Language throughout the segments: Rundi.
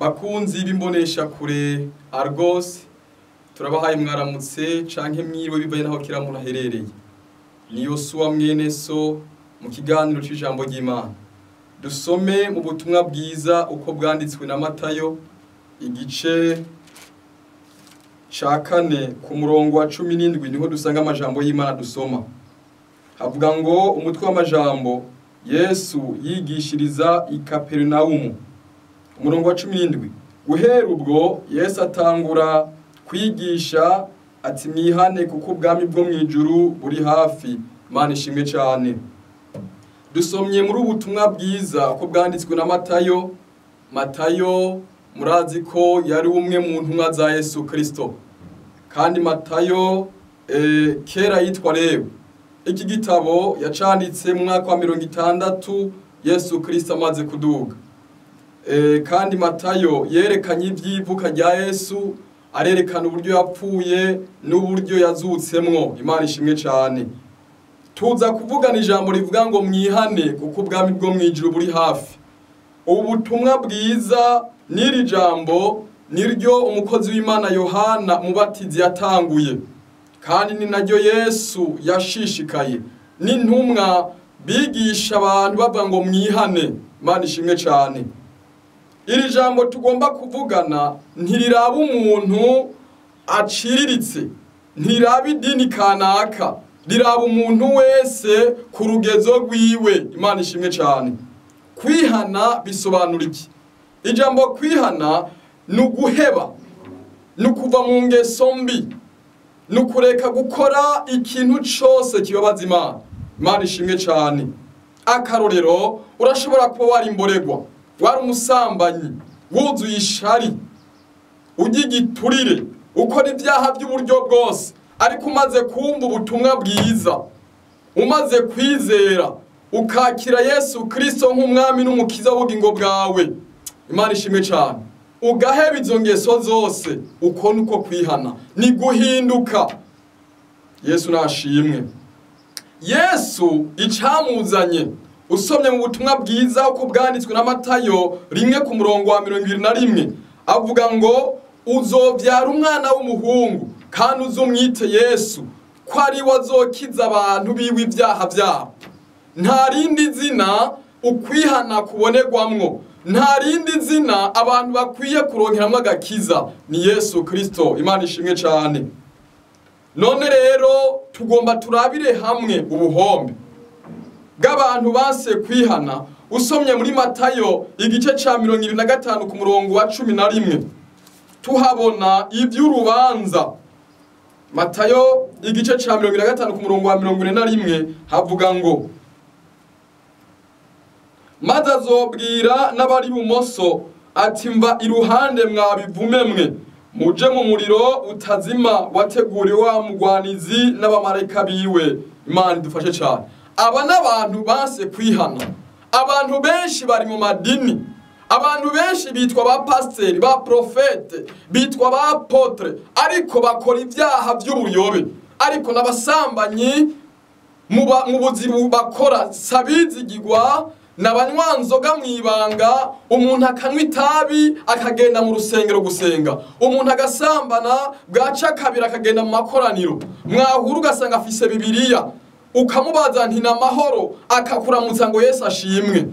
Bakunzi b'imbonesha kure Argos, turabahaye mwaramutse canke mwiriwe bivaye naho kira muntu aherereye. Ni Yosuwa mwene so mu kiganiro c'ijambo ry'Imana. Dusome mu butumwa bwiza uko bwanditswe na Matayo igice ca 4 ku murongo wa 17 niho dusanga amajambo y'Imana dusoma. Havuga ngo umutwe w'amajambo Yesu yigishiriza i Kaperinaumu. Umurongo wa 17 guhera ubwo Yesu atangura kwigisha ati mwihane kuko ubwami bwo mwijuru buri hafi. Imana ishimwe cyane. Dusomye muri ubutumwa bwiza uko bwanditswe na Matayo. Matayo murazi ko yari umwe mu ntumwa za Yesu Kristo, kandi Matayo kera yitwa Lewi. Iki gitabo yacanditse mu mwaka wa 60 Yesu Kristo amaze kuduga. Kandi Matayo yerekanye ibyivuka rya Yesu, arerekana uburyo yapfuye n'uburyo yazutsemwo. Imana ishimwe cyane. Tuza kuvugana ijambo rivuga ngo mwihane kuko ubwami bwo mwijuru buri hafi. Ubutumwa bwiza n'iri jambo niryo umukozi w'Imana Yohana Mubatizi yatanguye, kandi ni naryo Yesu yashishikaye n'intumwa bigisha abantu bavuga ngo mwihane. Imana ishimwe cyane. Iri jambo tugomba kuvugana ntiriraba umuntu aciriritse, ntiriraba idini kanaka, riraba umuntu wese ku rugezo rwiwe. Imana ishimwe cyane. Kwihana bisobanura iki? Ijambo kwihana ni uguheba, ni ukuva mu ngeso mbi, ni ukureka gukora ikintu cyose kibabaza Imana. Imana ishimwe cyane. Akarorero, urashobora kuba wari imboregwa, wari umusambanyi, wuzuye ishari, urya igiturire, ukora ibyaha by'uburyo bwose, ariko umaze kumva ubutumwa bwiza, umaze kwizera, ukakira Yesu Kristo nk'umwami n'umukiza w'ubugingo bwawe. Imana ishimwe cyane. Ugaheba izo ngeso zose, uko nuko kwihana ni guhinduka. Yesu nashimwe. Yesu icamuzanye, usomye mu butumwa bwiza uko bwanditswe na Matayo 1 ku murongo wa 21, avuga ngo uzovyara umwana w'umuhungu kandi uzumwite Yesu, ko ari we azokiza abantu biwe ibyaha byabo. Nta rindi zina ukwihana kubonerwamwo, nta rindi zina abantu bakwiye kuronkeramwo agakiza, ni Yesu Kristo. Imana ishimwe cyane. None rero tugomba turabire hamwe ubuhombe bw'abantu base kwihana. Usomye muri Matayo igice ca 25 ku murongo wa 11 tuhabona iby'urubanza. Matayo igice ca 25 ku murongo wa 41 havuga ngo maze azobwira n'abari bumoso ati mva iruhande mwabivume mwe, muje mu muriro utazima wateguriwe wa mugwanizi n'abamarayika biwe. Imana idufashe cyane. Aba n'abantu base kwihana. Abantu benshi bari mu madini, abantu benshi bitwa ba pasiteri, ba profete, bitwa ba apotre, ariko bakora ibyaha by'ubuyobe, ariko n'abasambanyi mu buzimu bakora sabizigirwa, n'abanywanzoga mwibanga. Umuntu akanywa itabi akagenda mu rusengero gusenga, umuntu agasambana bwaca kabiri akagenda mu makoraniro, mwahura ugasanga afise Bibiliya, ukamubaza nti na mahoro, akakuramutsa ngo Yesu ashimwe,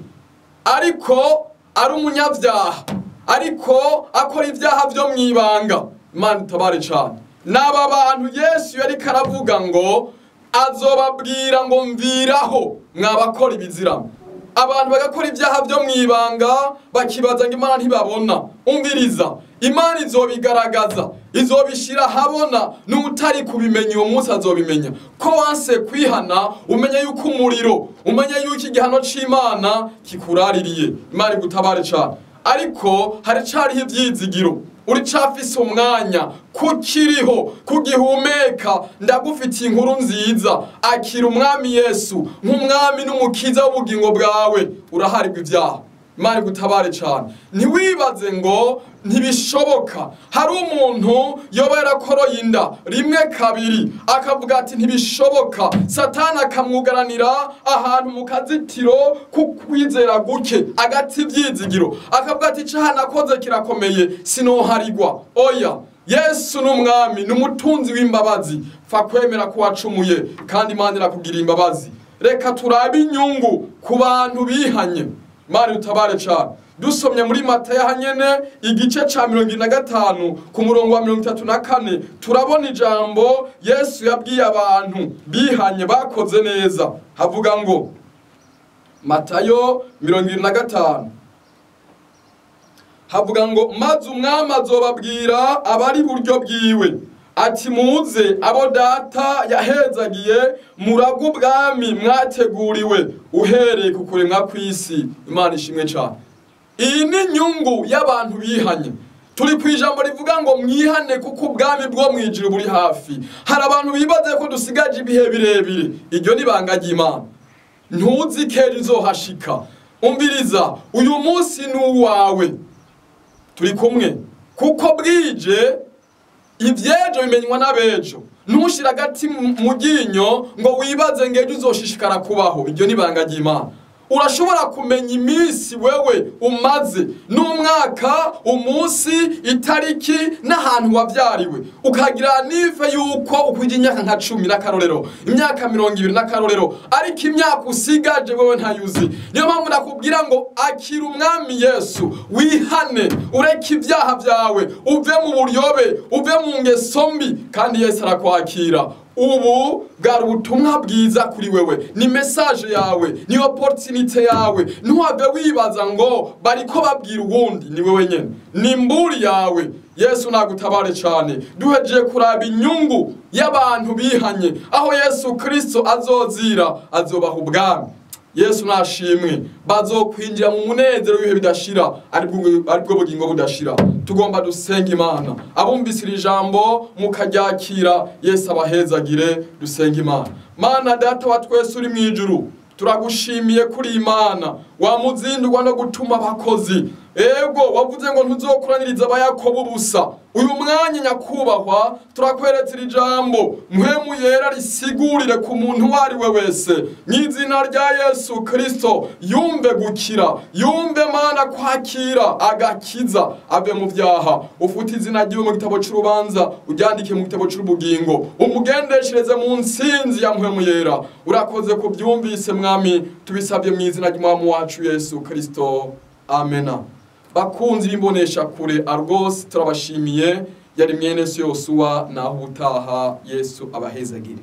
ariko ari umunyabyaha, ariko akora ibyaha byo mwibanga. Imana itabare cyane. N'aba bantu Yesu yari karavuga ngo azobabwira ngo mviraho mwabakora ibiziramo. Abantu bagakora ibyaha byo mwibanga bakibaza ngo Imana ntibabona. Umviriza, Imana izobigaragaza, izobishira habona, n'utari kubimenya uwo munsi azobimenya. Ko wanse kwihana, umenye yuko umuriro, umenye yuko igihano c'Imana kikuraririye. Imana igutabare cyane. Ariko haracariho ivyizigiro, uricafise umwanya, kukiriho, kugihumeka. Ndagufitiye inkuru nziza, akira umwami Yesu nk'umwami n'umukiza w'ubugingo bwawe, uraharirwa ibyaha. Imana igutabare cyane. Ntiwibaze ngo ntibishoboka. Hari umuntu yoba yarakoroye inda rimwe kabiri akavuga ati ntibishoboka, Satani akamwugaranira ahantu mu kazitiro kukwizera guke, agati ibyizigiro, akavuga ati icaha nakoze kirakomeye sinoharigwa. Oya, Yesu n'umwami, n'umutunzi w'imbabazi. Fa kwemera ko wacumuye kandi Imana irakugira imbabazi. Reka turabe inyungu ku bantu bihanye. Imana utabare cyane. Dusomye muri Matayo hanyene igice ca 75 ku murongo wa 34, turabona ijambo Yesu yabwiye abantu bihanye bakoze neza. Havuga ngo Matayo 75 havuga ngo maze umwami azobabwira abari buryo bwiwe ati muze abo data yahezagiye muragwe ubwami mwateguriwe uhereye ku kuremwa kw'isi. Imana ishimwe cyane. Iyi ni inyungu y'abantu bihanye. Turi ku ijambo rivuga ngo mwihane kuko ubwami bwo mwijuru buri hafi. Hari abantu bibaze ko dusigaje ibihe birebire. Iryo ni ibanga ry'Imana. Ntuzi kera izohashika. Umviriza, uyu munsi ni uwawe. Turi kumwe. Kuko bwije ivyejo bimenywa n'abejo. Ntushira agati mu ryinyo ngo wibaze ngo ejo uzoshishikara kubaho. Iryo ni ibanga ry'Imana. Urashobora kumenya iminsi wewe umaze, n'umwaka, umunsi, itariki n'ahantu wavyariwe, ukagira nife yuko ukwije imyaka nka 10 n'akarorero, imyaka 20 n'akarorero, ariko imyaka usigaje wewe ntayuzi. Niyo mpamvu nakubwira ngo akira umwami Yesu, wihane, ureke ibyaha byawe, uve mu buryobe, uve mu ngeso mbi, kandi Yesu arakwakira. Ubu bwari ubutumwa bwiza kuri wewe, ni message yawe, ni opportunité yawe. Ntuhave wibaza ngo bariko babwira uwundi, ni wewe nyene, ni mburi yawe. Yesu nagutabare cyane. Duhejeje kuraba inyungu y'abantu bihanye, aho Yesu Kristo azozira azobaha ubwami. Yesu nashimwe. Bazokwinjira mu munezero w'ibihe bidashira, aribwo bugingo budashira. Tugomba dusenga Imana. Abumvise iri jambo mukaryakira, Yesu abahezagire. Dusenga Imana. Mana data wa twese uri mu ijuru, turagushimiye kuri Imana wamuzindurwa no gutuma abakozi. Ego wavuze ngo ntuzokoraniriza abayakobo ubusa. Uyu mwanya nyakubahwa turakweretse iri jambo, mpwemu yera risigurire ku muntu uwo ari we wese, mw'izina rya Yesu Kristo. Yumve gukira, yumve Mana kwakira agakiza, ave mu vyaha. Ufute izina ryiwe mu gitabo c'urubanza, uryandike mu gitabo c'ubugingo, umugendeshereze mu nsinzi ya mpwemu yera. Urakoze kubyumvise mwami, tubisabye mw'izina ry'umwami wacu Yesu Kristo, amena. Bakunzi b'imbonesha kure Argos, turabashimiye. Yari mwene Yosuwa, naho utaha. Yesu abahezagire.